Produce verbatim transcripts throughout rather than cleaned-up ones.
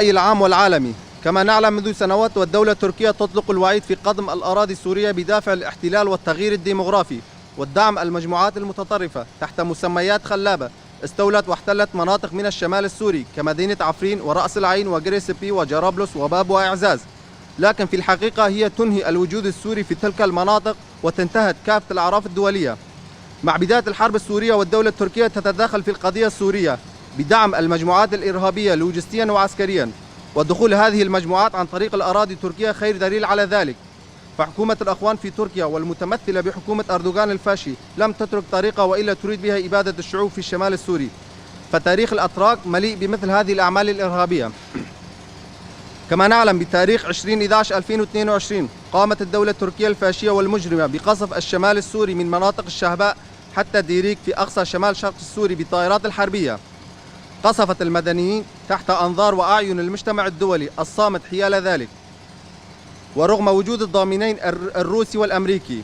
العام والعالمي. كما نعلم، منذ سنوات والدولة التركية تطلق الوعيد في قضم الأراضي السورية بدافع الاحتلال والتغيير الديمغرافي والدعم المجموعات المتطرفة تحت مسميات خلابة استولت واحتلت مناطق من الشمال السوري كمدينة عفرين ورأس العين وقري سبي وجرابلس وباب وإعزاز. لكن في الحقيقة هي تنهي الوجود السوري في تلك المناطق وتنتهك كافة الأعراف الدولية. مع بداية الحرب السورية والدولة التركية تتدخل في القضية السورية بدعم المجموعات الإرهابية لوجستيا وعسكريا، ودخول هذه المجموعات عن طريق الأراضي التركية خير دليل على ذلك. فحكومة الأخوان في تركيا والمتمثلة بحكومة أردوغان الفاشي لم تترك طريقة وإلا تريد بها إبادة الشعوب في الشمال السوري. فتاريخ الأتراك مليء بمثل هذه الأعمال الإرهابية. كما نعلم، بتاريخ عشرين إحداش ألفين واثنين وعشرين قامت الدولة التركية الفاشية والمجرمة بقصف الشمال السوري من مناطق الشهباء حتى ديريك في أقصى شمال شرق السوري بالطائرات الحربية. قصفت المدنيين تحت أنظار وأعين المجتمع الدولي الصامت حيال ذلك، ورغم وجود الضامنين الر-، الروسي والأمريكي.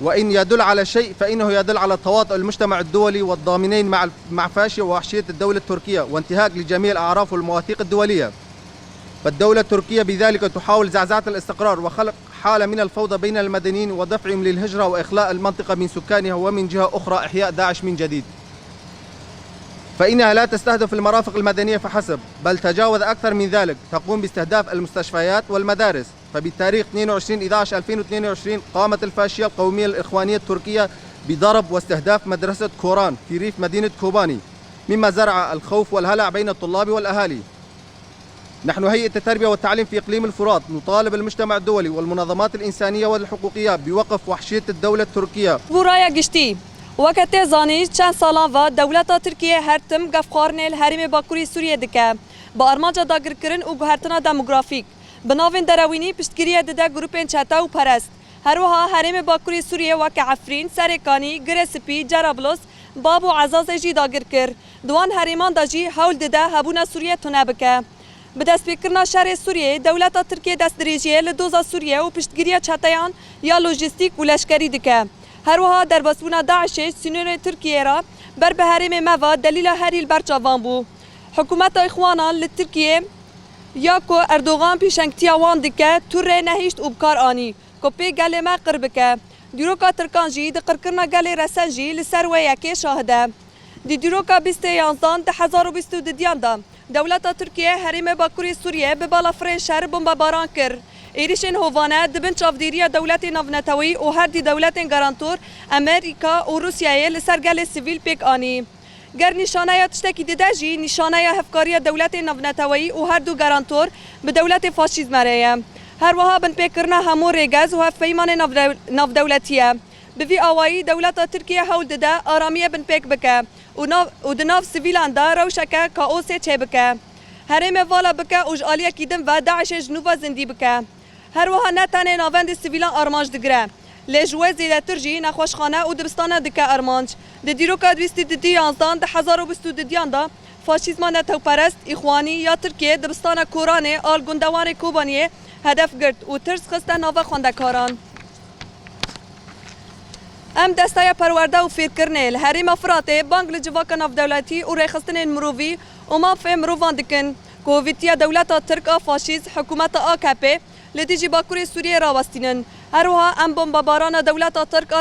وإن يدل على شيء فإنه يدل على تواطؤ المجتمع الدولي والضامنين مع ال-، مع فاشية ووحشية الدولة التركية وانتهاك لجميع الأعراف والمواثيق الدولية. فالدولة التركية بذلك تحاول زعزعة الاستقرار وخلق حالة من الفوضى بين المدنيين ودفعهم للهجرة وإخلاء المنطقة من سكانها، ومن جهة أخرى إحياء داعش من جديد. فإنها لا تستهدف المرافق المدنية فحسب، بل تجاوز أكثر من ذلك، تقوم باستهداف المستشفيات والمدارس. فبتاريخ اثنين وعشرين إحداش ألفين واثنين وعشرين قامت الفاشية القومية الإخوانية التركية بضرب واستهداف مدرسة كوران في ريف مدينة كوباني، مما زرع الخوف والهلع بين الطلاب والأهالي. نحن هيئة التربية والتعليم في إقليم الفرات نطالب المجتمع الدولي والمنظمات الإنسانية والحقوقية بوقف وحشية الدولة التركية. Bo raya giştî, weke tê zanîn, çend salan ve dewleta Tirkiyê her tim gefxwarinê li herêmê Bakurê Sûriyê dike, bi armanca dagirkirin û guhertina demografîk. Bi navên derewînî piştgiriyê dide grûpên çete û perest. Her wiha herêmê Bakurê Sûriyê weke Efrîn, Serêkanî, Girê Spî, Cerablos, Bab û Ezazê jî dagir kir. Di wan herêman de jî hewl dide hebûna Sûriyê tune bike. Bi destpêkirina şerê Sûriyeyê, dewleta Tirkiyê destdirêjiyê li doza Sûriyê û piştgiriya çeteyan ya lojîstîk û leşkerî dike. Her wiha derbasbûna DAIŞê ji sînorê Tirkiyeyê re ber bi herêmê me ve delîla herî li ber çavan bû. Hikûmeta Îxwanan li Tirkiyê ya ku Erdogan pêşengtiya wan dike, tu rê nehişt û bi kar anî ku pê gelê me qir bike. Dîroka Tirkan jî di qirkirina gelê Resen jî li ser wê yekê şahid e. Di dîroka bîstê yanzdan du hezar û bîst û dudiyan de dewleta Tirkiye herêmê Bakurê Sûriye bi balafirên şer bombebaran kir. Êrişên hovane di bin çavdêriya dewletên navneteweyî û her dî dewletên garantor Amerîka û Rûsyayê li ser gelê sivîl pêk anî. Ger nîşaneya tiştekî dide jî, nîşaneya hevkariya dewletên navneteweyî û her du garantor bi dewletê faşîzme re ye. Her wiha binpêkirina hemû rêgez û hevpeymanên navdew-, navdewletî ye. Bi vî awayî dewleta Tirkiye hewl dide aramiyê binpêk bike û nav-, û di nav sivîlan de rewşeke kaosê çêbike. Herêmê vala bike û ji aliyekî din ve DAIŞê ji nû ve zindî bike. Her wiha ne tenê navendê sivîlan armanc digire, lê ji wê zêdetir jî nexweşxane û dibistane dike armanc. Di dîroka bîst û du yanzdan du hezar û bîst û dudiyan de faşîzma netewperest, Îxwanî, ya Tirkiyê dibistana Koranê a li gundewanê Kobaniyê hedef girt û tirs xiste nava xwendekaran. Em Desteya Perwerde û Fêrkirinê li herêma Firatê bang li civaka navdewletî û rêxistinên mirovî û mafê mirovan dikin ku hovîtiya dewleta Tirk a faşîst, hikûmeta A K P, li dijî Bakurê Sûriyê rawestînin. Her wiha em bombebarana dewleta Tirk a